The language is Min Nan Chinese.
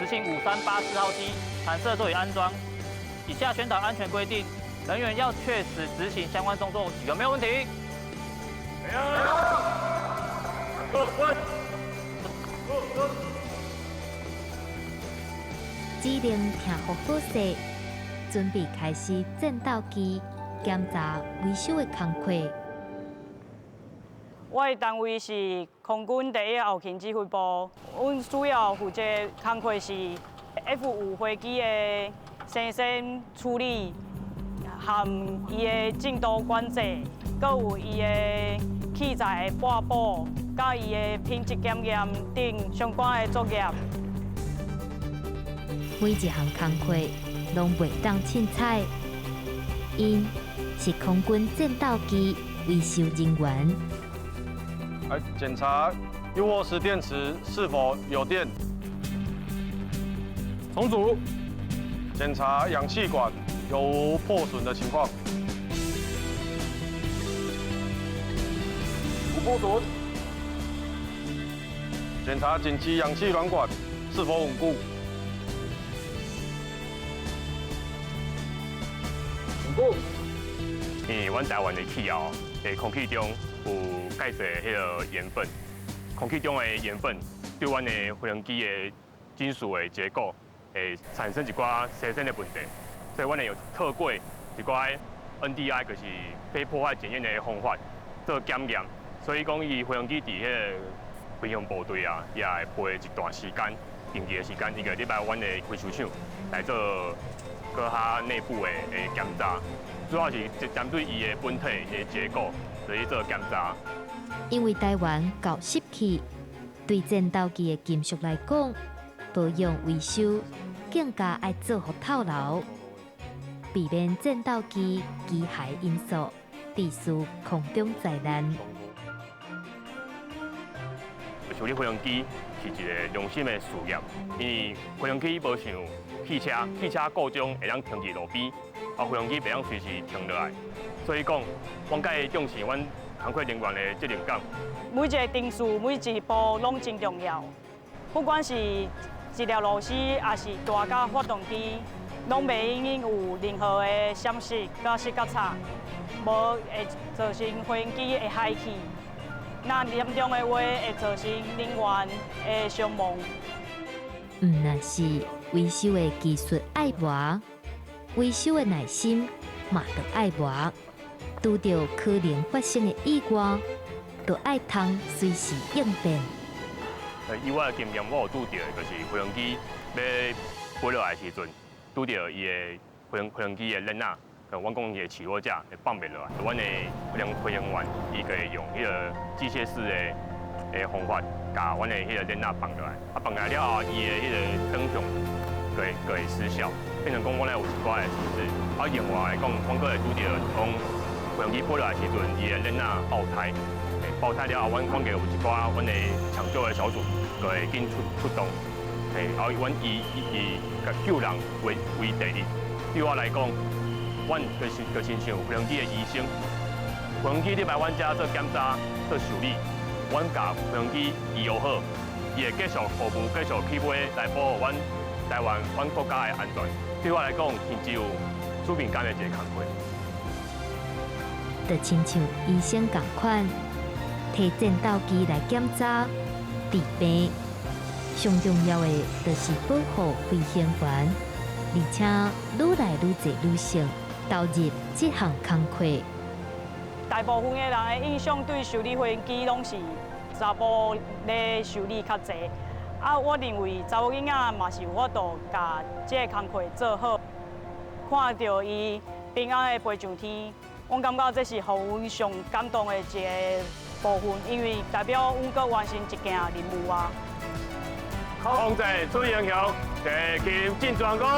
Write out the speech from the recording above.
執行5384號機彈射座椅安裝。以下宣導安全規定，人員要確實執行相關動作，有沒有問題？沒有。過。指令聽予好勢，準備開始戰鬥機檢查維修的工課。我的單位是空軍第一後勤指揮部，阮主要負責工課是 F-5飛機的生產處理，含伊的進度管制，閣有伊的器材的撥補，佮伊的品質檢驗等相關的作業。每一項工課攏袂當凊彩，𪜶是空軍戰鬥機維修人員。來檢查 UOS 電池是否有電。重組。檢查氧氣管有無破損的情況。無破損。檢查緊急氧氣軟管是否穩固。穩固。因為阮台灣的氣候，佇空氣中有蓋濟彼个鹽分，空氣中的鹽分對阮的飛行機的金屬的結構會產生一寡生鏽的問題，所以阮會有透過一寡 NDI，就是非破壞檢驗的方法做檢驗。所以講，伊飛行機佇彼个飛行部隊啊，也會飛一段時間，定期的時間，伊個禮拜阮的維修廠來做閣較內部的檢查，主要是針對伊的本體的結構來做檢查。因為台灣夠濕氣，對戰鬥機的金屬來講，保養維修更加愛做予透流，避免戰鬥機機械因素致使空中災難。修理飛行機是一個良心的事業，因為飛行機無像汽車，汽車故障會當停佇路邊，啊，飛行機袂當隨時停落來，所以講，阮較會重視阮工課人員的責任感。每一個程序，每一步攏真重要，不管是一粒螺絲，抑是大甲發動機，攏袂用有任何的閃失佮失覺差，無會造成飛行機會害去。若嚴重的話，會造成人員的傷亡。毋但是維修的技術愛磨，維修的耐心嘛著愛磨。拄著可能發生的意外，都愛通隨時應變。以我的經驗，我有拄著的就是飛行機欲飛落來的時陣，拄著伊的飛行機的鏈仔，阮講伊的起落架會放袂落來，阮的飛行員伊會用彼个機械式的方法，共阮的彼个鏈仔放落來。啊，放落來了後，伊的彼个轉向就會失效，變成講阮有一寡的損失。啊，另外來講，阮閣會拄著講飛行機飛落來時陣，伊的鏈仔爆胎，爆胎了後，阮家有一寡阮的搶救的小組，就會緊出動，啊，阮以救人為第一。對我來講，阮就是親像飛行機的醫生，飛行機你來阮遮做檢查、做修理，阮共飛行機醫好，伊會繼續服務、繼續起飛來保護阮台灣、阮國家的安全。對我來講，是有使命感的一个工課。就親像醫生仝款，提戰鬥機來檢查治病，上重要的就是保護飛行員，而且愈來愈濟女性投入這項工課。大部分的人的印象對修理飛行機攏是查埔咧修理較濟，啊，我認為查某囡仔嘛是有法度共這个工課做好。看著伊平安的飛上天，我感覺這是予阮上感動的一个部分，因為代表阮閣完成一件任務啊。空戰出英雄，地勤進壯功。